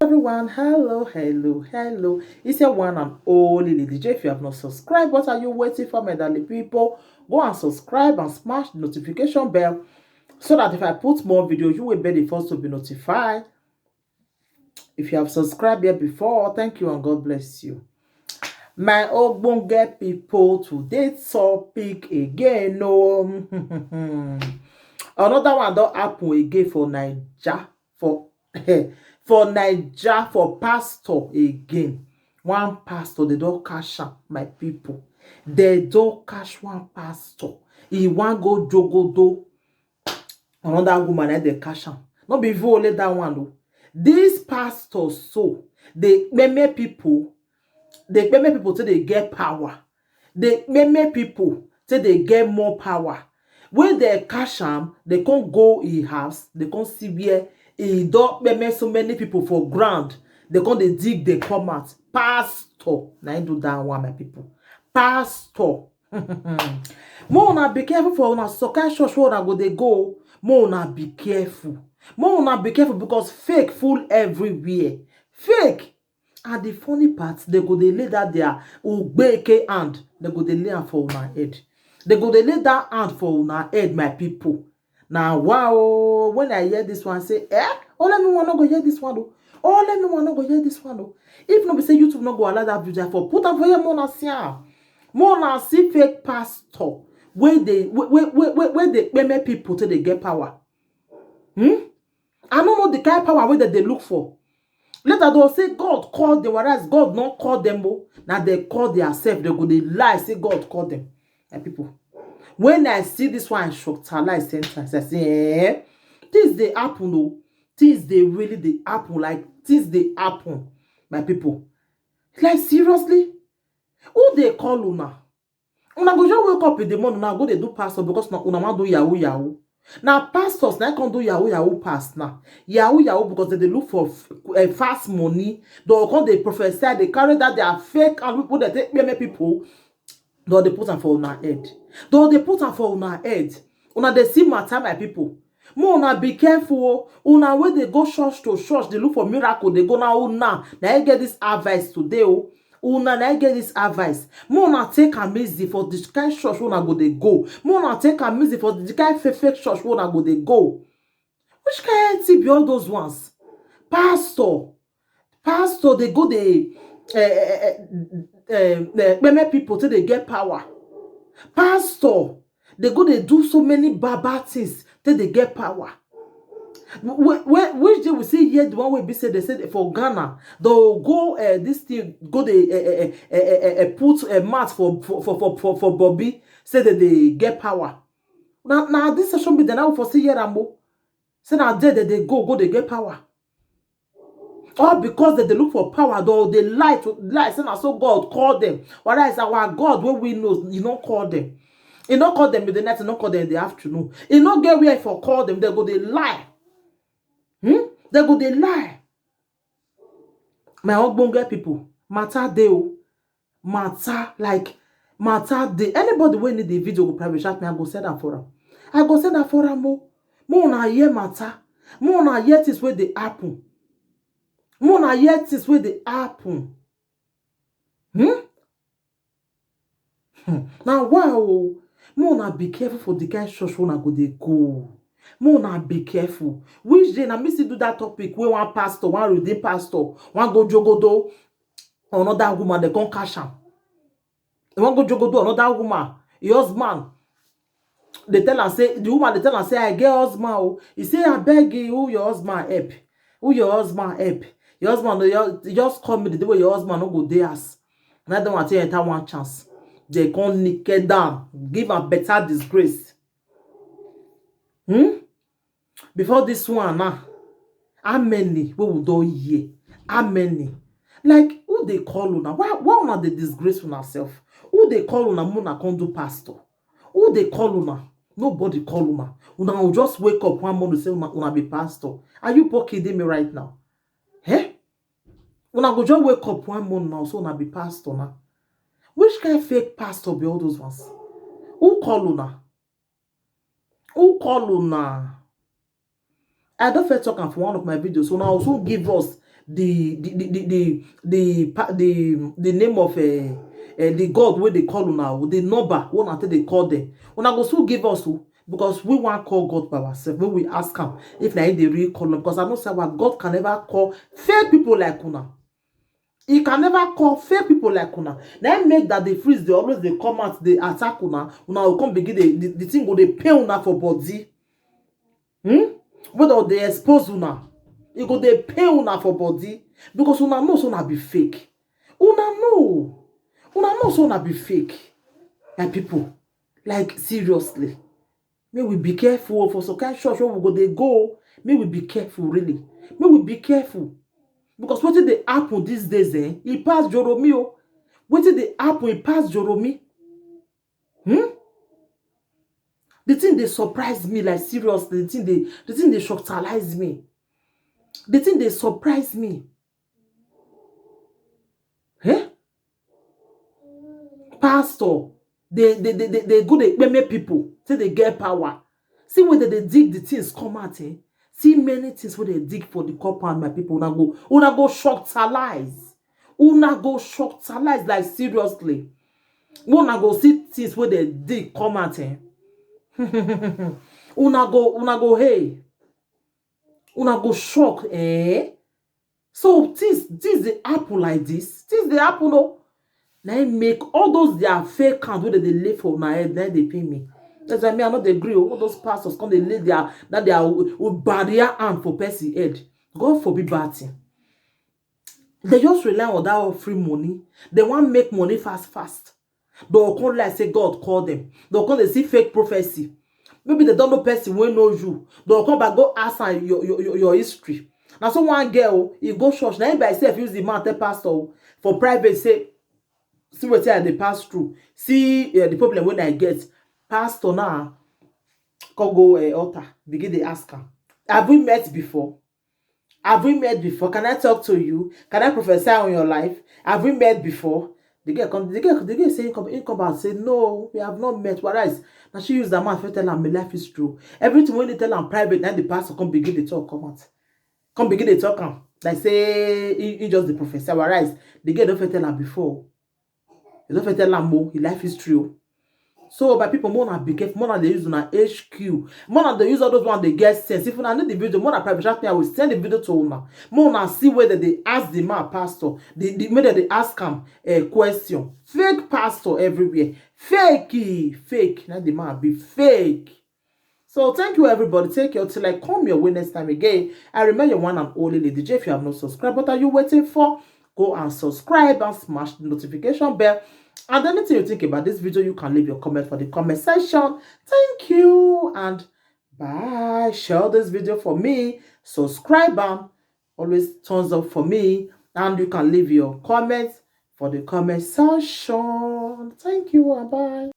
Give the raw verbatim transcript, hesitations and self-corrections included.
Everyone, hello, hello, hello. It's your one and only Lady J. If you have not subscribed, what are you waiting for, my darling people? Go and subscribe and smash the notification bell so that if I put more videos, you will be the first to be notified. If you have subscribed here before, thank you and God bless you. My ogbonge people, today topic again. No, another one don't happen again for Niger. For for Niger, for pastor again. One pastor, they don't cash am, my people. They don't cash one pastor. He wan go jogodo another woman, and they cash am. Not be even only that one though. These pastors so they meme people, they meme people till they get power. They meme people till they get more power. When they cash am, they can't go in house. They can't see where he don't meme so many people for ground. They can't they dig, they come out. Pastor, now do that one, my people. Pastor. More una be careful for una so kind church where una go they go. More una be careful. More una be careful because fake full everywhere. Fake. And the funny part, they go they lay that their ugbeke hand. They go they lay am for una head. They go they lay that hand for una head, my people. Now wow, when I hear this one say, eh? Oh, let me wanna go hear this one though. Oh, let me wanna go hear this one though. If not, we say YouTube not go allow that video for put up for your mona see am. Mona see fake pastor where they where where where where they meme people till they get power. Hmm? I don't know the kind of power where that they look for. Later they'll say God called them, whereas God not call them. Oh. Now they call themselves, they go they lie, say God called them. My people. When I see this one, I shock to lie sentence. I say, eh, things they happen, oh, things they really they happen, like things they happen, my people. Like seriously, who they call una? Una go just wake up in the morning, una go they do pastor because una, una wan do yahoo yahoo. Now pastors now can do yahoo yahoo pass now. Yahoo yahoo because they, they look for f- eh, fast money. They come they prophesy, they carry that their fake and people that take meme people. Though they put am for una head. Though they put am for una head. Una they see matter, my people. More una be careful. Oh. Una where they go church to church, they look for miracle. They go now. Una now I get this advice today. Oh. Una now I get this advice. More una take am easy for this kind church una go they go. More una take am easy for the kind fake fake church una go they go. Which kind thing be all those ones? Pastor, pastor, they go they uh, uh, uh, uh, meme people till they get power. Pastor, they go they do so many bad bad things till they get power. Wh- wh- Which day we see here the one way be say they say for Ghana they'll go uh, this thing go they uh, uh, uh, uh, uh, put a mat for for for for for, for Bobby, say that they get power. Now now this session be the now for see here and more. Say now there that they go go they get power. All because they, they look for power, though they lie to lie. Say na so God call them. Whereas our God, when we know, He not call them. He not call them in the night, He not call them in the afternoon. He not get where for call them. They go they lie. Hmm? They go they lie. My own bonga people, matter dey o, matter like matter dey. Anybody wey need the video go private chat me, I go send am for am. I go send am for am o. Mo una hear matter. Mo una hear things wey dey happen. Mo una hear things wey dey happen. Hmm? Hmm. Now wow. Mo una be careful for the kind church una go dey go. Mo una be careful. Which day na me still do that topic wey one pastor, one redeemed pastor, one go jogodo another woman, they come cash am. They wan go jogodo another woman. Your husband, they tell her say the woman, they tell her say I get husband. Oh, he say I beg you, who your husband help? Who your husband help? Your husband no, your, just call me the day where your husband no go dey house. And I don't want to enter one chance. They come naked down, give a better disgrace. Hmm? Before this one now, how many we will do here? How many? Like who they call una? Why why una they disgrace una self? Who they call una? Muna come do pastor. Who they call una? Nobody call una. Una will just wake up one morning say una, una be pastor. Are you both kidding me right now? Eh? Una go just wake up one morning now so una be pastor now. Which kind fake pastor be all those ones? Who call una? Who call una? I don't first talk am for one of my videos. So now also give us the the the the the the, pa- the, the name of uh, uh, the god wey dey call una o, the number wey una take dey call them, una go still give us o, because we wan call god by ourselves, make we ask am if na him dey really call am, because I know say our god can never call fake people like una. He can never call fake people like una. Na him make that the freeze dey always dey come out dey attack una, una go come begin dey the, the thing go dey pain una for body. Hmm? Whether they expose una, e go dey pain una for body, because una know say una be fake. Una know, una know say una be fake. My people, like, seriously, make we be careful o, for some kind church wey we go dey go. Make we be careful, really. Make we be careful, because wetin dey happen these days, eh, e pass joromi o. Wetin dey happen, e pass joromi. Hmm? The thing dey surprise me, like, seriously, the thing dey the thing dey shocktalize me. The thing dey surprise me. Eh? Pastor, they they they they, they go dey pay people say they get power. See where they, they dig the things come out, eh? See many things where they dig for the compound, my people. Una go, una go shocktalize. Una go shocktalize, like, seriously. Una go see things where they dig come out, eh? Una go, una go, hey. Una go shock, eh? So things, things dey happen like this. Things dey happen, oh. Na im make all those their fake count wey dem dey lay for una head, na im dey pain me. That's why me, I no dey gree o. All those pastors come dey lay their, that their o-, o-, barrier hand for person head. God forbid bad thing. They just rely on that offering money. They wan make money fast, fast. They go come like say God call them. They go come dey see fake prophecy. Maybe they don't know person wey know you. They go come back go ask am your, your, your, your history. Na so one girl, he go church. Na him by himself use the man tell pastor for private say, "See wetin I dey pass through. See, eh, the problem wey I get." Pastor now come go, eh, altar, begin dey ask am, "Have we met before? Have we met before? Can I talk to you? Can I prophesy on your life? Have we met before?" The girl come, the girl, the girl say, he come, he come out say, "No, we have not met." Whereas, na she use that man fit tell am, "My life is true." Everything wey he tell am private, na the pastor come begin dey talk come out. Come begin dey talk am. Like say he, he just dey prophesy. Whereas, the girl don fit tell am before. You don fit tell am o, his life history o. So, my people, more na be careful, more na dey use una H Q, more na dey use all those one dey get sense. If una need the video, more na private chat me, I will send the video to una. More na see where they dey ask the man pastor, the, the, make they dey ask am a question. Fake pastor everywhere. Fake, fake. Na the man be fake. So thank you, everybody. Take care till I come your way next time again. I remain your one and only Lady J. If you have not subscribed, what are you waiting for? Go and subscribe and smash the notification bell. And anything you think about this video, you can leave your comment for the comment section. Thank you and bye. Share this video for me. Subscribe and always thumbs up for me. And you can leave your comments for the comment section. Thank you and bye.